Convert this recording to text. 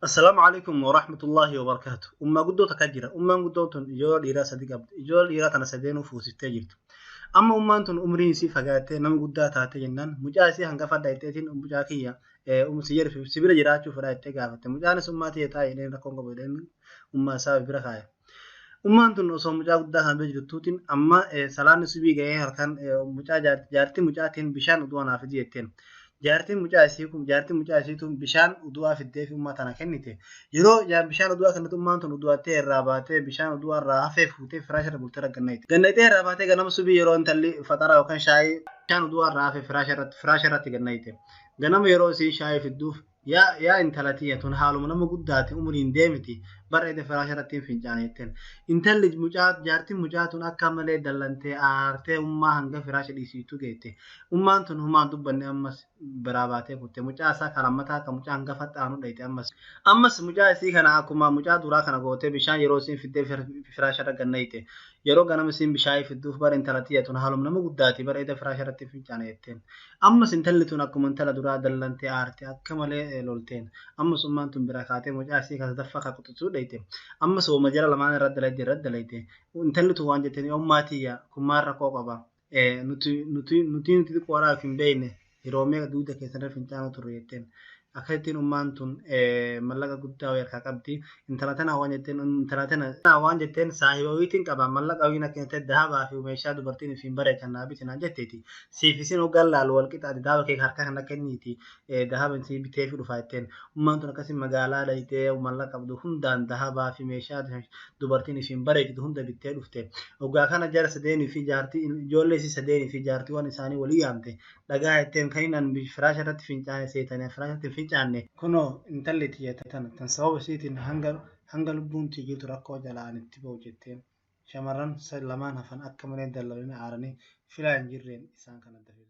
Assalaamu alaikum warahmatullaahi wabarakaatu. Ummaa guddoo takka jira. Ummaan guddoon tun ijoollee dhiiraa sadi qabdi. Ijoollee dhiiraa tana sadeenuu fuusiftee jirti. Amma ummaan tun umriin isii fagaattee nama guddaa taate jennaan mucaa isii hangafa dhayxeetiin mucaa kiyya si bira jiraachuu fedha jettee gaafatte. Mucaanis ummaa tiyya taa'e jedheen rakkoon qabu jedheen ummaa isaa bira kaa'e. Ummaan tun osoo mucaa guddaa kana bira jirtuutiin amma salaanni subii gahee halkan mucaa jaartii mucaatiin bishaan udu'aa naa fidi jetteen. Jaartiin mucaa isii kun jaartiin mucaa isii tun bishaan udu'aa fiddee fi ummaa tana kennite. Yeroo bishaan udu'aa kennitu ummaan tun udu'attee irraa baatee bishaan udu'aa irraa hafee fuutee firaasha irra bultee raggannayte. Gannaytee irraa baatee ganama subii yeroo intalli faxara yookaan shaayii bishaan udu'aa irraa hafee firaasha irratti gannayte. Ganama yeroo isiin shaayii fidduuf yaa intala tiyya tun haaluma nama guddaati umriin deemiti bara ede firaasha irratti hin fincaane jetteen. Intalli mucaa jaartiin mucaa tun akka malee dallantee aartee ummaa hanga firaasha dhiisiitu geette. Ummaan tun humaan dubbanne ammas biraa baatee kutte. Mucaa isaa kan lammataa kan mucaa hangafa xaanu dhayite ammas. Ammas mucaa isii kana akkuma mucaa duraa kana gootee bishaan yeroo isiin fiddee firaasha irra gannayte. Yeroo ganama isiin bishaan fidduuf bara intala tiyya tun haaluma nama guddaati bara eda firaasha irratti hin fincaane jetteen. Ammas intalli tun akkuma intala duraa dallantee aarte akka malee lolteen. Ammas ummaan tun bira kaatee mucaa isii kan sadaffaa kan quxisuu dhayite. Ammas wooma jara lamaan irra dalayte irra dalayte. Intalli tun waan jetteen ummaa tiyya kun maal rakkoo qaba. Nuti nuti nuti nuti xiqqoodhaaf hin beekne yeroo meeqa dugda keessan irra fincaanuu turre jetteen. Akkasittiin ummaan tun mallaqa guddaa wayii harkaa qabdi. Intala tana waan jetteen intala tana waan jetteen saahiba wayiitiin qaba mallaqa wayiin akka ta'e dahabaa fi meeshaa dubartiin ifiin bareechan naa biti naan jetteeti. Siif isin hoggaan laalu wal qixaati dahaba kee harkaa kana kenniiti dahaba isii bitee fi dhufa jetteen. Ummaan tun akkasii magaalaa dhayitee mallaqa qabdu hundaan dahabaa fi meeshaa dubartiin ifiin bareechitu hunda bittee dhufte. Hoggaa kana jara sadeenii fi jaartii ijoollee isii sadeenii fi jaartiiwwan isaanii walii yaamte. Dhagaa jetteen kan inni firaasha irratti fincaane seetanii firaasha irratti fincaanne. Kunoo intalli tiyya tana tan sababa isiitiin hanga lubbuun tiyya jirtu rakkoo jalaan itti ba'u jetteen. Shamarran lamaan hafan akka malee dallalanii aaranii filaa hin jirreen isaan kana dafee.